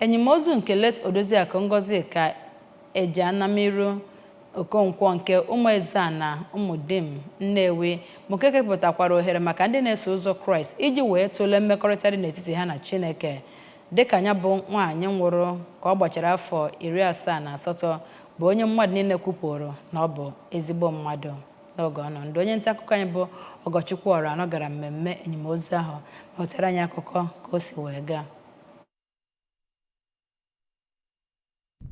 Enyimozu nke late Odoziakụ Ngọzika Ejeanamiru Okonkwo nke Ụmụezeana Ụmụdim Nnewi bụ nke kepụtakwara ohere maka ndị na-eso ụzọ Kraịst iji wee tụlee mmekọrịta dị n'etiti ha na Chineke, dịka ya bụ nwaanyị nwụrụ ka ọ gbachara afọ 78 bụ onye mmadụ niile kwupụrụ na ọ bụ ezigbo mmadụ n'oge ọ nọ ndụ. Onye nta akụkọ anyị bụ Ọgọchukwu Ọranọ gara mmemme enyimozu ahụ ma wetara anyị akụkọ ka o si wee gaa.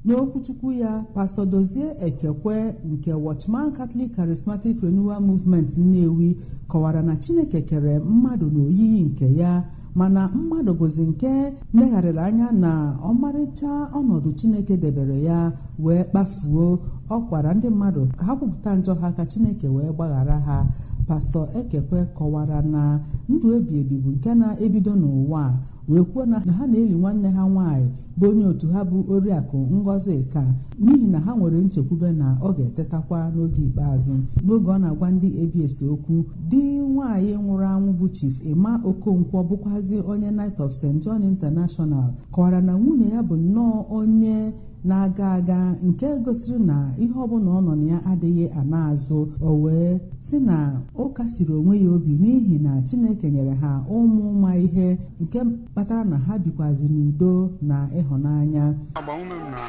N'okwuchukwu ya, Pastọ Dozie Ekekwe nke Watchman Catholic Charismatic Renewal Movement Nnewi kọwara na Chineke kere mmadụ n'oyiyi nke ya, mana mmadụ bụzi nke legharịrị anya na ọmarịcha ọnọdụ Chineke debere ya wee kpafuo. Ọ kwara ndị mmadụ ka ha kwupụta njọ ha ka Chineke wee gbaghara ha. Pastọ Ekekwe kọwara na ndụ ebi ebi bụ nke na-ebido n'ụwa a, wee kwuo na ha na-eli nwanne ha nwaanyị bụ onye otu ha bụ Oriakụ Ngọzika n'ihi na ha nwere nchekwube na ọ ga-etetakwa n'oge ikpeazụ. N'oge ọ na-agwa ndị ABS okwu, di nwaanyị nwụrụ anwụ bụ Chief Emma Okonkwo, bụkwazi onye Knight of St. John International, kọwara na nwunye ya bụ nnọọ onye na-aga aga nke gosiri na ihe ọbụla ọ nọ na ya adịghị ana azụ. O wee sị na ọ kasiri onwe ya obi n'ihi na Chineke nyere ha ụmụ ma ihe nke kpatara na ha bikwazi n'udo na ịhụnanya. Agbamume m na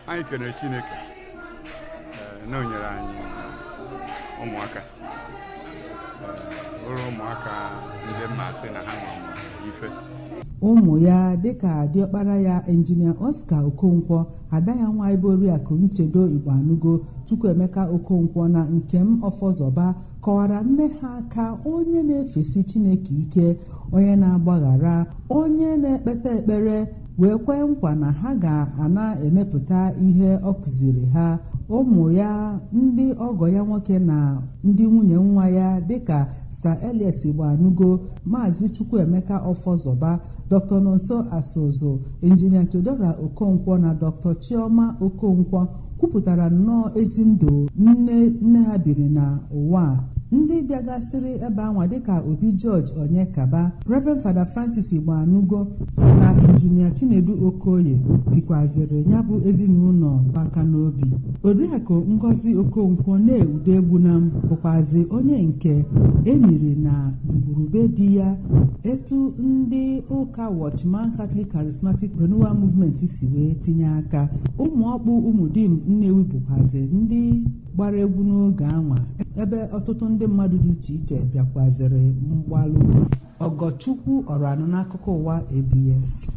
anyị kelere Chineke na o nyere anyị ụmụaka, bụrụ ụmụaka ndị mma sị na ha nọ ife. Ụmụ ya, dịka diọkpara ya Injinia Oscar Okonkwo, ada ya nwaanyị bụ Oriakụ Nchedo Igboanugo, Chukwuemeka Okonkwo na Nkem Ọfọzọba, kọwara nne ha ka onye na-efesi Chineke ike, onye na-agbaghara, onye na-ekpeta ekpere, wee kwee nkwa na ha ga-ana emepụta ihe ọ kụziri ha. Ụmụ ya, ndị ọgọ ya nwoke na ndị nwunye nwa ya, dịka Sir Elias Igboanugo, Maazị Chukwuemeka Ọfọzọba, Dr. Nonso Asụzụ, Injinia Theodora Okonkwo na Dr. Chioma Okonkwo, kwupụtara nnọọ ezi ndụ nne nne ha biri na ụwa a. Ndị bịagasịrị ebe anwa, dịka Obi George Onyekaba, Reverend Father Francis Igboanugo na Injinia Chinedu Okoye, tikwaziri ya bụ ezinụlọ aka n'obi. Oriakụ Ngozi Okonkwo na-Udo Egbunam bụkwazi onye nke eniri na ngwurube di ya etu ndị ụka Watchman Catholic Charismatic Renewal Movement si wee tinye aka. Ụmụọkpụ Ụmụdim Nnewi bụkwazi ndị gbara egwu n'oge anwa, ebe ọtụtụ ndị mmadụ dị iche iche bịakwaziri mgbalụ. Ọgọchukwu Ọranụ n'akụkọ ụwa ABS.